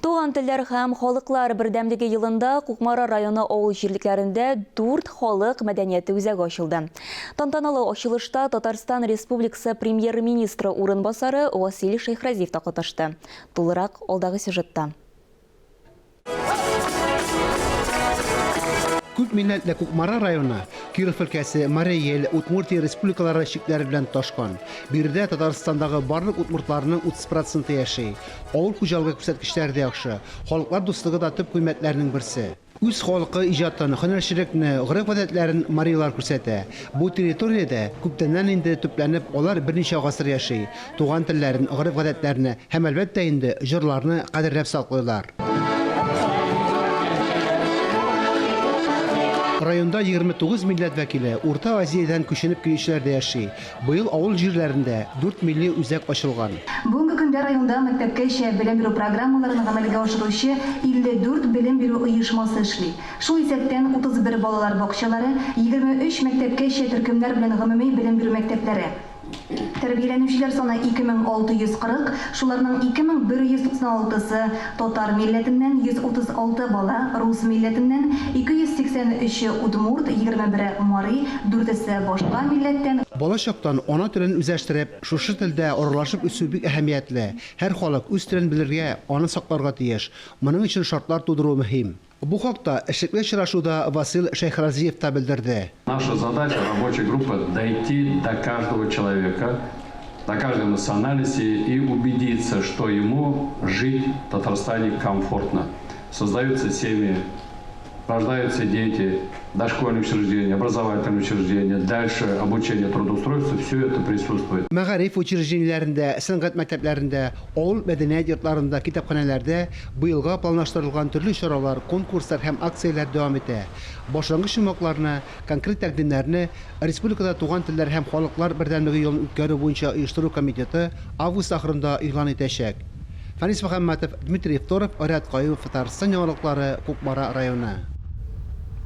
Туган телләр һәм халыклар бердәмлеге елында Кукмара районы авыл җирлекләрендә дүрт халык мәдәнияте үзәге ачылды. Тантаналы ачылышта Татарстан Республикасы Премьер-министры урынбасары Васил Шәйхразиев та катнашты. Тулырак алдагы сюжетта. Күп милләтле Кукмара районы Киров өлкәсе, Марий Эл, Удмуртия республикалары чикләре белән тоташкан. Биредә Татарстандагы барлык удмуртларның 30 проценты яши. Авыл хуҗалыгы күрсәткечләре дә яхшы. Халыклар дуслыгы да төп кыйммәтләрнең берсе. Үз халкы иҗатын, һөнәрчелекне, гореф-гадәтләрен марилар күрсәтә. Бу территориядә күптәннән инде төпләнеп, алар берничә гасыр яши. Туган телләрен, гореф-гадәтләрне һәм, әлбәттә инде, җырларны кадерләп саклыйлар. Районда 29 милләт вәкиле, Урта Азиядән күченеп килүчеләр дә яши. Быел авыл җирләрендә дүрт милли үзәк ачылган. Бүгенге көндә районда мәктәпкәчә белем бирү программаларын гамәлгә ашыручы 54 белем бирү оешмасы эшли. Шул исәптән 31 балалар бакчалары, 23 мәктәпкәчә төркемнәр белән гомуми белем бирү мәктәпләре. Тәрбияләнүчеләр саны 2640, шуларның 2196 сы татар милләтеннән, 136 бала, рус милләтеннән, 283 е удмурт, 21-е мари, дүртесе башка милләттән. Бала чактан ана телен үзләштереп, шушы телдә аралашып үсү бик әһәмиятле. Һәр халык үз телен белергә, аны сакларга тиеш. Моның өчен шартлар тудыру мөһим. Бу хакта эшлекле очрашуда Васил Шәйхразиев та белдерде. Наша задача рабочей группы дойти до каждого человека, до каждой национальности и убедиться, что ему жить в Татарстане комфортно. Создаются семьи, рождаются дети, дошкольные учреждения, образовательные учреждения, дальше обучение, трудоустройство, все это присутствует. Мәгариф учреждениеләрендә, сәнгать мәктәпләрендә, Авыл мәдәният йортларында, китапханәләрдә быелга планлаштырылган төрле чаралар, конкурслар һәм акцияләр дәвам итә. Башлангыч йомгакларны, конкрет тәкъдимнәрне республикада Туган телләр һәм халыклар бердәмлеге елын үткәрү буенча оештыру комитеты август ахырында игълан итәчәк. Фәнис Мөхәммәтов, Дмитрий Второв, Ариат Каюмов, Татарстан яңалыклары, Кукмара районы.